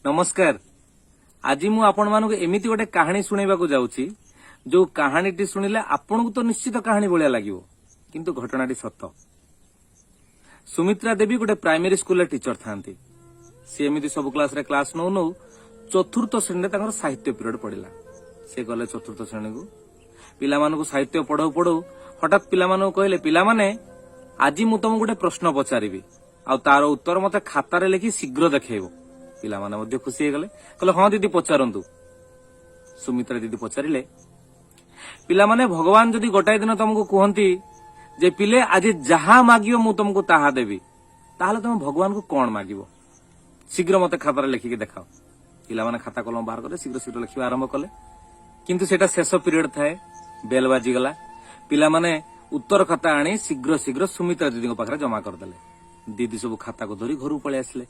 ନମସ୍କାର। ଆଜି ମୁଁ ଆପଣମାନଙ୍କୁ ଏମିତି ଗୋଟେ କାହାଣୀ ଶୁଣେଇବାକୁ ଯାଉଛି, ଯୋଉ କାହାଣୀଟି ଶୁଣିଲେ ଆପଣଙ୍କୁ ତ ନିଶ୍ଚିତ କାହାଣୀ ଭଳିଆ ଲାଗିବ, କିନ୍ତୁ ଘଟଣାଟି ସତ। ସୁମିତ୍ରା ଦେବୀ ଗୋଟେ ପ୍ରାଇମେରୀ ସ୍କୁଲରେ ଟିଚର ଥାନ୍ତି। ସିଏ ଏମିତି ସବୁ କ୍ଲାସରେ କ୍ଲାସ ନଉ ନଉ ଚତୁର୍ଥ ଶ୍ରେଣୀରେ ତାଙ୍କର ସାହିତ୍ୟ ପିରିୟଡ ପଡିଲା। ସେ ଗଲେ ଚତୁର୍ଥ ଶ୍ରେଣୀକୁ। ପିଲାମାନଙ୍କୁ ସାହିତ୍ୟ ପଢଉ ପଢଉ ହଠାତ୍ ପିଲାମାନଙ୍କୁ କହିଲେ, ପିଲାମାନେ, ଆଜି ମୁଁ ତମକୁ ଗୋଟେ ପ୍ରଶ୍ନ ପଚାରିବି ଆଉ ତାର ଉତ୍ତର ମତେ ଖାତାରେ ଲେଖି ଶୀଘ୍ର ଦେଖେଇବ। ପିଲାମାନେ ମଧ୍ୟ ଖୁସି ହେଇଗଲେ, କହିଲେ, ହଁ ଦିଦି, ପଚାରନ୍ତୁ। ସୁମିତ୍ରା ଦିଦି ପଚାରିଲେ, ପିଲାମାନେ, ଭଗବାନ ଯଦି ଗୋଟାଏ ଦିନ ତମକୁ କୁହନ୍ତି ଯେ ପିଲେ, ଆଜି ଯାହା ମାଗିବ ମୁଁ ତମକୁ ତାହା ଦେବି, ତାହେଲେ ତମେ ଭଗବାନଙ୍କୁ କଣ ମାଗିବ? ଶୀଘ୍ର ମତେ ଖାତାରେ ଲେଖିକି ଦେଖାଅ। ପିଲାମାନେ ଖାତା କଲମ ବାହାର କଲେ, ଶୀଘ୍ର ଶୀଘ୍ର ଲେଖିବା ଆରମ୍ଭ କଲେ। କିନ୍ତୁ ସେଇଟା ଶେଷ ପିରିୟଡ ଥାଏ। ବେଲ ବାଜିଗଲା। ପିଲାମାନେ ଉତ୍ତର ଖାତା ଆଣି ଶୀଘ୍ର ଶୀଘ୍ର ସୁମିତ୍ରା ଦିଦିଙ୍କ ପାଖରେ ଜମା କରିଦେଲେ। ଦିଦି ସବୁ ଖାତାକୁ ଧରି ଘରକୁ ପଳେଇ ଆସିଲେ।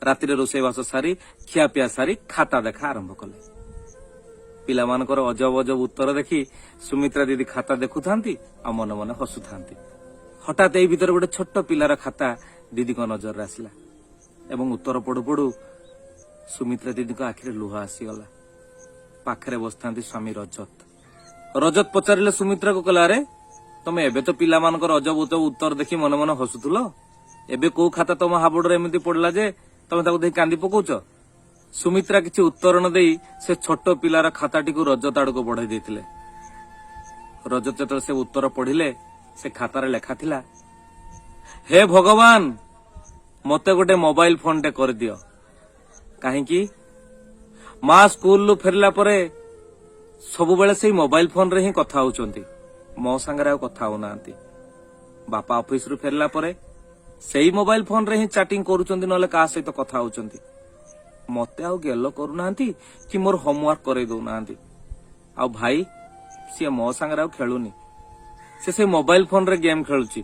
ରାତିରେ ରୋଷେଇବାସ ସାରି, ଖିଆପିଆ ସାରି ଖାତା ଦେଖା ଆରମ୍ଭ କଲେ। ପିଲାମାନଙ୍କର ଅଜବ ଅଜବ ଉତ୍ତର ଦେଖି ସୁମିତ୍ରା ଦିଦି ଖାତା ଦେଖୁଥାନ୍ତି ଆଉ ମନେ ମନେ ହସୁଥାନ୍ତି। ହଠାତ୍ ଏଇ ଭିତରେ ଗୋଟେ ଛୋଟ ପିଲାର ଖାତା ଦିଦିଙ୍କ ନଜରରେ ଆସିଲା ଏବଂ ଉତ୍ତର ପଢୁ ପଢୁ ସୁମିତ୍ରା ଦିଦିଙ୍କ ଆଖିରେ ଲୁହ ଆସିଗଲା। ପାଖରେ ବସିଥାନ୍ତି ସ୍ୱାମୀ ରଜତ। ରଜତ ପଚାରିଲେ ସୁମିତ୍ରାକୁ, କହିଲା, ଆରେ, ତମେ ଏବେ ତ ପିଲାମାନଙ୍କର ଅଜବ ଅଜବ ଉତ୍ତର ଦେଖି ମନେ ମନେ ହସୁଥିଲ, ଏବେ କୋଉ ଖାତା ତମ ହାବୁଡରେ ଏମିତି ପଡିଲା ଯେ ତମେ ତାକୁ ଦେଖି କାନ୍ଦି ପକଉଛ? ସୁମିତ୍ରା କିଛି ଉତ୍ତର ନ ଦେଇ ସେ ଛୋଟ ପିଲାର ଖାତାଟିକୁ ରଜତ ଆଡକୁ ବଢେଇ ଦେଇଥିଲେ। ରଜତ ଯେତେବେଳେ ସେ ଉତ୍ତର ପଢିଲେ, ସେ ଖାତାରେ ଲେଖା ଥିଲା, ହେ ଭଗବାନ, ମତେ ଗୋଟେ ମୋବାଇଲ ଫୋନଟେ କରିଦିଅ। କାହିଁକି ମା ସ୍କୁଲରୁ ଫେରିଲା ପରେ ସବୁବେଳେ ସେଇ ମୋବାଇଲ ଫୋନରେ ହିଁ କଥା ହଉଛନ୍ତି, ମୋ ସାଙ୍ଗରେ ଆଉ କଥା ହଉନାହାନ୍ତି। ବାପା ଅଫିସରୁ ଫେରିଲା ପରେ ସେଇ ମୋବାଇଲ ଫୋନରେ ହିଁ ଚାଟିଂ କରୁଛନ୍ତି, ନହେଲେ କାହା ସହିତ କଥା ହଉଛନ୍ତି। ମତେ ଆଉ ଗେଲ କରୁନାହାନ୍ତି କି ମୋର ହୋମୱାର୍କ କରେଇ ଦଉନାହାନ୍ତି। ଆଉ ଭାଇ, ସିଏ ମୋ ସାଙ୍ଗରେ ଆଉ ଖେଳୁନି, ସେ ସେଇ ମୋବାଇଲ ଫୋନରେ ଗେମ୍ ଖେଳୁଛି।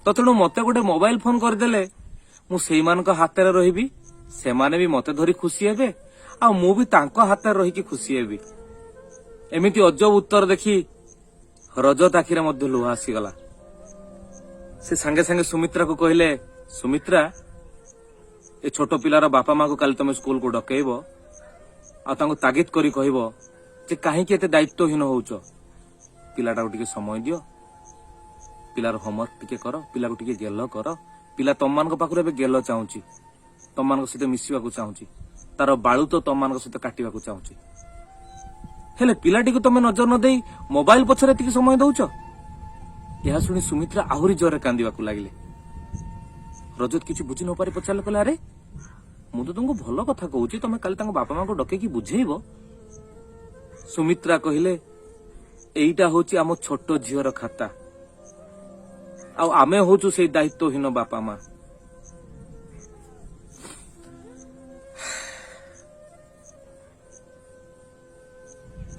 ତ ତେଣୁ ମତେ ଗୋଟେ ମୋବାଇଲ ଫୋନ କରିଦେଲେ ମୁଁ ସେଇମାନଙ୍କ ହାତରେ ରହିବି, ସେମାନେ ବି ମତେ ଧରି ଖୁସି ହେବେ ଆଉ ମୁଁ ବି ତାଙ୍କ ହାତରେ ରହିକି ଖୁସି ହେବି। ଏମିତି ଅଜବ ଉତ୍ତର ଦେଖି ରଜତ ଆଖିରେ ମଧ୍ୟ ଲୁହ ଆସିଗଲା। ସେ ସାଙ୍ଗେ ସାଙ୍ଗେ ସୁମିତ୍ରାକୁ କହିଲେ, ସୁମିତ୍ରା, ଏ ଛୋଟ ପିଲାର ବାପା ମାକୁ କାଲି ତମେ ସ୍କୁଲକୁ ଡକେଇବ ଆଉ ତାଙ୍କୁ ତାଗିଦ କରି କହିବ ଯେ କାହିଁକି ଏତେ ଦାୟିତ୍ୱହୀନ ହଉଛ? ପିଲାଟାକୁ ଟିକେ ସମୟ ଦିଅ, ପିଲାର ହୋମୱାର୍କ ଟିକେ କର, ପିଲାକୁ ଟିକେ ଗେଲ କର। ପିଲା ତମମାନଙ୍କ ପାଖରୁ ଏବେ ଗେଲ ଚାହୁଁଛି, ତମମାନଙ୍କ ସହିତ ମିଶିବାକୁ ଚାହୁଁଛି, ତାର ବାଳୁତ ତମମାନଙ୍କ ସହିତ କାଟିବାକୁ ଚାହୁଁଛି। ହେଲେ ପିଲାଟିକୁ ତମେ ନଜର ନ ଦେଇ ମୋବାଇଲ ପଛରେ ଏତିକି ସମୟ ଦଉଛ। ଏହା ଶୁଣି ସୁମିତ୍ରା ଆହୁରି ଜୋରରେ କାନ୍ଦିବାକୁ ଲାଗିଲେ। ରଜତ କିଛି ବୁଝି ନ ପାରି ପଚାରିଲେ, କହିଲେ, ଆରେ, ମୁଁ ତ ତମକୁ ଭଲ କଥା କହୁଛି, ତମେ କାଲି ତାଙ୍କ ବାପା ମାଙ୍କୁ ଡକେଇକି ବୁଝେଇବ। ସୁମିତ୍ରା କହିଲେ, ଏଇଟା ହଉଛି ଆମ ଛୋଟ ଝିଅର ଖାତା ଆଉ ଆମେ ହଉଛୁ ସେଇ ଦାୟିତ୍ୱହୀନ ବାପା ମା।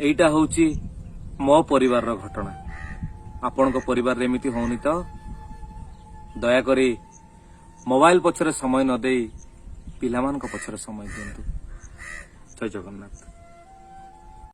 ଏଇଟା ହଉଛି ମୋ ପରିବାରର ଘଟଣା। ଆପଣଙ୍କ ପରିବାରରେ ଏମିତି ହଉନି ତ? ଦୟାକରି ମୋବାଇଲ ପଛରେ ସମୟ ନ ଦେଇ ପିଲାମାନଙ୍କ ପଛରେ ସମୟ ଦିଅନ୍ତୁ। ଜୟ ଜଗନ୍ନାଥ।